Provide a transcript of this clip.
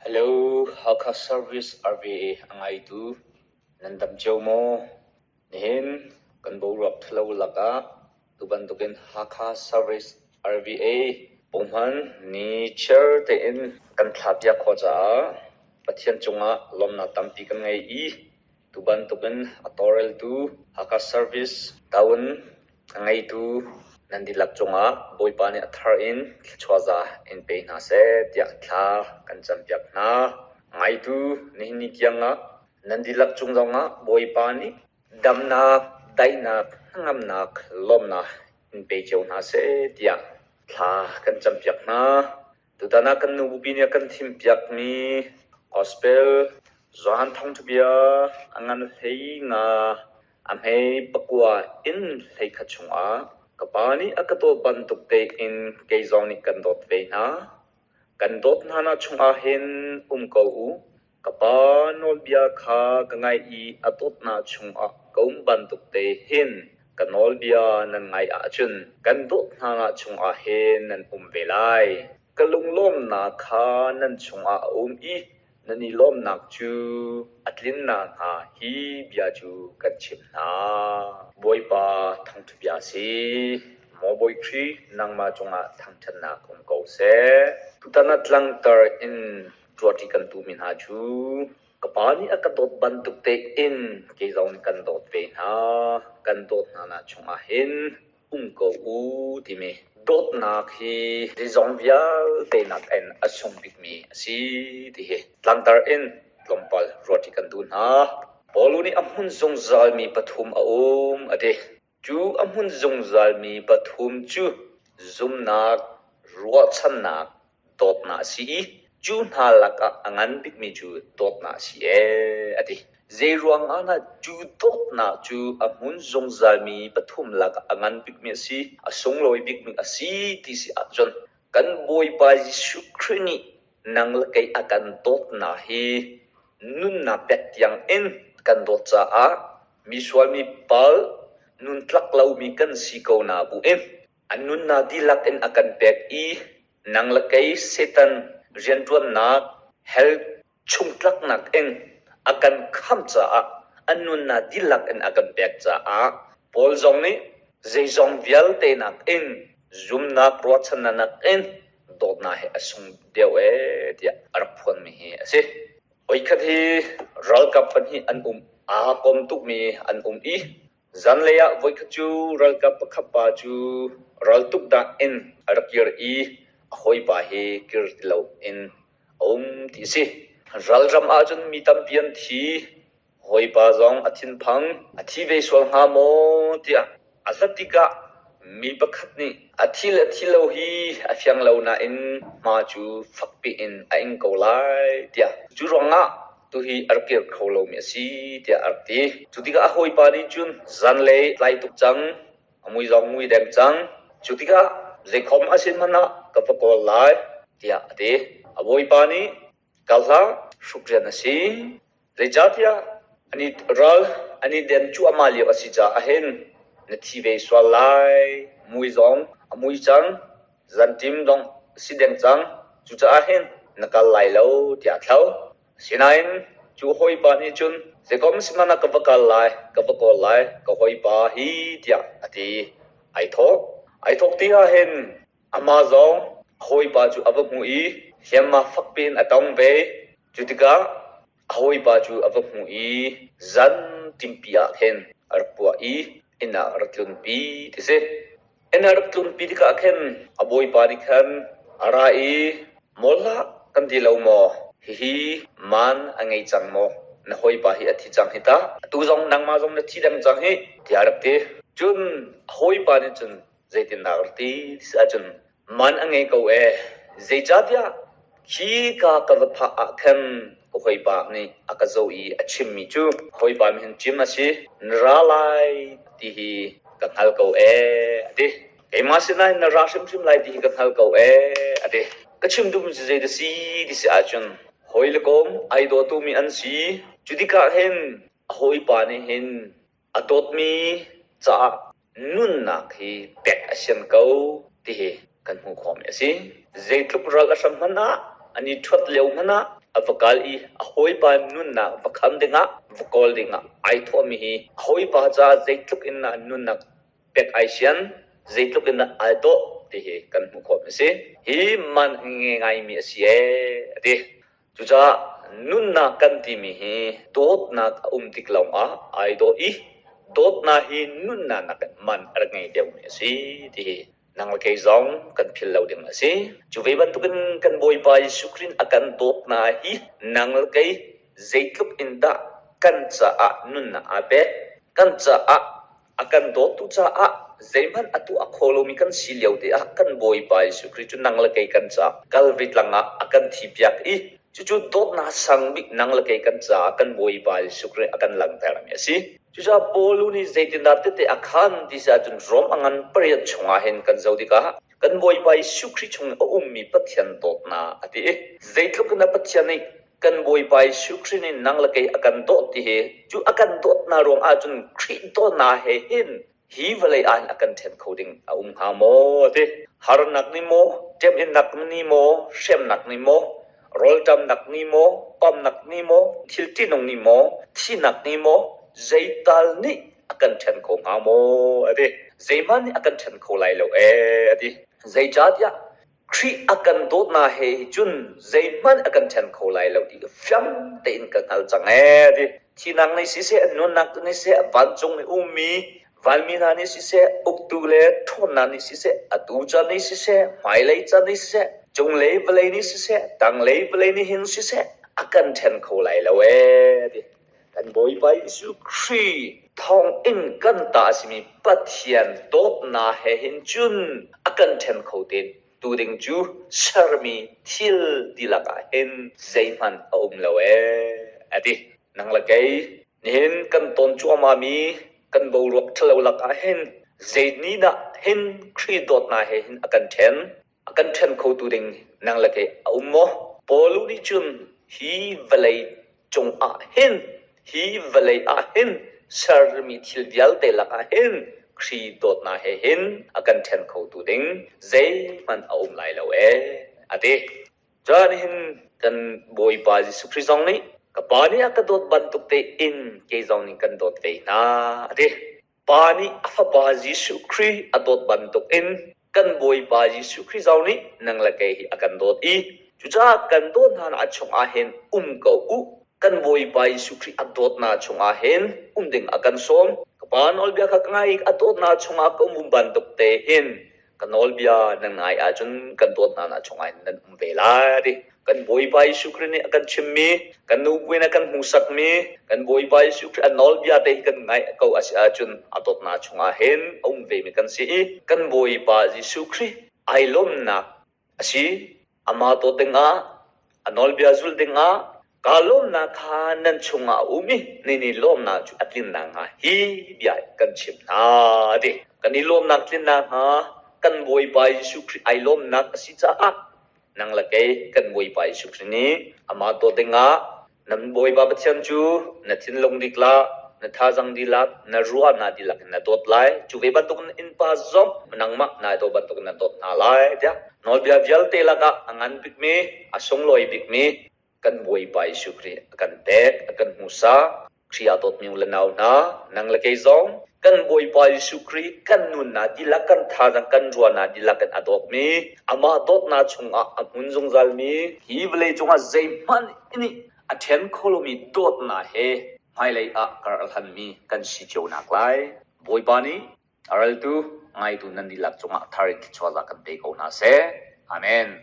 Hello, Hakha Service RVA a ngaitu nan dam cio maw? Nihin kan boruak ṭhalo lakah tubantukin Hakha Service RVA punghman ni chiar tein kan thlahpiak khawh caah Pathian cungah lawmnak tampi kan ngei i tubantukin a tawlreltu Hakha Service taun a ngeitu nan dihlak cungah Bawipa nih a thar in thluachuah za in pe hna seh tiah thla kan campiak hna. Ngaitu nihin ni tiangah nan dihlak cung zongah Bawipa nih damnak, daihnak, hnangamnak, lawmnak in pe cio hna seh tiah thla kan campiak hna. Tutan ah kan nu bupi nih a kan thimpiakmi Gospel Johan Thawngṭhabia a ngan 15 a hmei pakua in 11 chungah ka Pa nih a ka dawt bantuk tein kei zong nih kan dawt ve hna. Kan dawt hna nak chungah hin um ko u. Ka Pa nawlbia kha ka ngaih i a dawtnak chungah ka um bantuk te hin ka nawlbia nan ngaih ahcun kan dawt hnanak chungah hin nan um ve lai. Ka lunglawmnak kha nan chungah a um i nan i lawmnak cu a tlin nakhnga hi bia cu kan chimh hna. Bawipa thangṭhat bia a si. Maw Bawi Khrih, nangmah cungah thangṭhatnak um ko seh. Tutan ah tlangtar in Ṭuaṭi kan duhmi hna cu ka pa nih a ka dawt bantuk tein kei zong nih kan dawt ve hna. Kan dawt hna nak chungah hin um ko u timi dawtnak hi zeizong vialte nakin a sung bikmi a si ti hi tlangtar in tlawmpal ruahṭi kan duh hna. Paul nih a hmun zungzalmi pathum a um a ti. Cu a hmun zungzalmi pathum cu zumnak, ruahchannak, dawtnak a si i cu hna lakah a ngan bikmi cu dawtnak a si ee a ti. Zeiruang ah dah cu dawtnak cu a hmun zungzalmi pathum lakah a ngan bikmi a si, a sunglawi bikmi a si ti si ahcun kan Bawipa Jesuh Khrih nih nang le kei a kan dawtnak hi nunnak pek tiang in kan dawt caah mi sual mi pal nuntlak lomi kan si ko na bu in a nunnak dihlak in a kan pek i nang le kei Satan rianṭuannak hell chungtlaknak in a kan khamh caah a nunnak dihlak in a kan pek caah Paul zong nih zeizong vialte nakin zumnak ruahchannak nakin dawtnak hi a sung deuh ee tiah a rak phuanmi hi a si. Voikhat hi ralkap pahnih an um. Aa kom tukmi an um i zanlei ah voikhat cu ralkap pakhat pa cu raltuk dah in a rak kir i a hawipa hi kir ti loin a um ti a si. Ralram ahcun mi tampi an thi. Hawipa zong a thinphang. A thi ve sual hnga maw tiah a hlat tikah mi pakhat nih a thi le thi lo hi a fiang lo nain hma cu fakpi in a ing ko lai tiah cu ruangah tuhi a rak kir kho lomi a si tiah a rak ti. Cu tikah a hawipa nih cun zanlei tlai tuk cang, a mui zong mui deng cang. Cu tikah zeikhom a si hmanh ah ka va kawl lai tiah a ti. A bawipa nih kal hlah, hruk rian a si. Zeicahtiah an i ral an i den cuahmah lio a si caah hin na thi ve sual lai. Mui zong a mui cang, zanṭim zong a si deng cang. Cucaah hin na kal lai lo tiah a thlo. Asinain cu hawipa nih cun zeikom sihmanh ah ka va kal lai, ka va kawl lai, ka hawipa hi tiah a ti. Ai thawh. Ai thawk ti ah hin Amah zong a hawipa cu a va hmuh i hliamhma fakpi in a tong ve. Cu tikah a hawipa cu a va hmuh i zan ṭimpi ah khin a rak puah i inn ah a rak tlunpi ti si. Inn ah a rak tlunpi tikah khin a bawipa nih khan a ra i, Mawl hlah kan ti lo maw? Hihi man a ngei cang maw? Na hawipa hi a thi cang hi tah. Atu zong nangmah zong na thi deng cang hih, tiah a rak ti. Cun a hawipa nih cun Zeitindah ka ti ti ahcun man a ngei ko ee. Zeicahtiah khi ka ka va phah ah khan ka hawipa nih a ka zoh i a chimmi cu hawipa min cim a si, na ra lai ti hi ka hngal ko ee a ti. Keimah sinah hin na ra hrimhrim lai ti hi ka hngal ko ee a ti. Ka chim duhmi cu zei dah si ti si ahcun hawi le kom ai dawtumi an si. Cu tikah hin a hawipa nih hin a dawtmi caah nunnak hi pek a sian ko ti hi kan hmuh khawhmi a si. Zeitluk ral a hram hmanh ah, an i ṭhuat lio hmanh ah, a va kal i a hawipa nunnak va kham dingah, va kawl dingah ai thawhmi hi a hawipa caah zeitluk in dah nunnak pek ai sian, zeitluk in dah ai dawh ti hi kan hmuh khawh a si. Hi man nge ngaimi a si ee a ti. Cucaah nunnak kan timi hi dawtnak a um tik lawngah ai dawh i dawtnak hi nunnak nakin man a rak ngei deuhmi a si ti hi nang le kei zong kan philh lo ding a si. Cu ve bantukin kan Bawipa Jesuh Khrih a kan dawtnak hi nang le kei zeitluk in dah kan caah nunnak aa pek, kan caah a kan dawttu caah zeihmanh a tuah kho lomi kan si lio te ah kan Bawipa Jesuh Khrih cu nang le kei kan caah Kalvary tlang ah a kan thipiak i cucu dawtnak sang bik nang le kei kan caah kan Bawipa Jesuh Khrih a kan langhtermi a si. Cucaah Paul nih zeitindah tete a khan ti si ahcun Rom a ngan pariat chungah hin kan zoh tikah kan Bawipa Jesuh Khrih chung i a ummi Pathian dawtnak a ti i zeitluk in dah Pathian nih kan Bawipa Jesuh Khrih nih nang le kei a kan dawt ti hi cu a kan dawtnak ruang ahcun Khrih dawtnak he hin hi vawlei ah hin a kan ṭhen kho ding a um hnga maw ti. Harnak nih maw, ṭemhinnak nih maw, hremnak nih maw, rawlṭamnak nih maw, pamnak nih maw, thil ṭihnung nih maw, thihnak nih maw, zeital nih a kan ṭhen kho hnga maw a ti. Zeihmanh nih a kan ṭhen kho lai lo ee a ti. Zeicahtiah Khrih a kan dawtnak he cun zeihmanh a kan ṭhen kho lai lo ti fiang tein ka hngal cang ee ti. Thihnak nih siseh, nunnak nih siseh, vancung i ummi vanmi hna nih siseh, uktu le ṭhawnnak nih siseh, atu caan nih siseh, hmailei caan nih siseh, cunglei vawlei nih siseh, tanglei vawlei nih hin siseh, a kan ṭhen kho lai lo ee ti. Kan Bawipa Jesuh Khrih thawngin kan ta a simi Pathian dawtnak he hin cun a kan ṭhen kho te tu ding cu sermi thil dihlak ah hin zeihmanh a um lo ee a ti. Nang le kei nihin kan tawn cuahmahmi kan boruak ṭhalo lakah hin zei nih dah hin Khrih dawtnak he hin a kan ṭhen? A kan ṭhen khotu ding nang le kei a um maw? Paul nih cun hi vawlei cungah hin, hi vawlei ah hin sermi thil vialte lakah hin Khrih dawtnak he hin a kan ṭhen khotu ding zeihmanh a um lai lo ee, a ti. Cun hin kan Bawipa Jesuh Khrih zong nih ka Pa nih a ka dawt bantuk tein kei zong nih kan dawt ve hna, a ti. Pa nih a Fapa Jesuh Khrih a dawt bantukin kan Bawipa Jesuh Khrih zong nih nang le kei hi a kan dawt i cucaah kan dawt hna chungah hin um ko u. Kan Bawipa Jesuh Khrih a dawtnak chungah hin um ding a kan sawm. Ka Pa nawlbia kha ka ngai i a dawtnak chungah ka um bantuk te hin ka nawlbia nan ngai ahcun kan dawt hna chungah hin nan um ve lai ti. Kan Bawipa Jesuh Khrih nih a kan chimmi, kan nu buin a kan hmuhsakmi, kan Bawipa Jesuh Khrih a nawlbia te hi kan ngaih ko a si ahcun a dawtnak chungah hin a um vemi kan si i kan Bawipa Jesuh Khrih ai lawmnak a si. Amah dawt dingah, a nawlbia zulh dingah kaa lawmnak kha nan chungah a um i nan i lawmnak cu a tlin nakhnga hi bia kan chimh hna a ti. Kan i lawmnak tlin nakhnga kan Bawipa Jesuh Khrih ai lawmnak a si caah nang le kei kan Bawipa Jesuh Khrih nih amah dawt dingah nan Bawipa Pathian cu na thinlung dihlak, na thazaang dihlak, na ruahnak dihlak in na dawt lai. Cu ve bantukin innpa zong nangmah naa dawt bantukin na dawt hna lai tiah nawlbia vialte lakah a ngan bikmi, a sunglawi bikmi kan Bawipa Jesuh Khrih a kan pek, a kan hmuhsak. Khrih ah dawtmi u le nau hna, nang le kei zong kan Bawipa Jesuh Khrih kan nunnak dihlak, kan thazaang, kan ruahnak dihlak in a dawtmi, amah dawtnak chungah a hmun zungzalmi, hi vawlei cungah zeihmanh nih a ṭhen kho lomi dawtnak he hmailei ah kar a hlanmi kan si cio naklai Bawipa nih a raltu ngaitu nan dihlak cungah thar in thluachuah kan pe ko hna seh. Amen.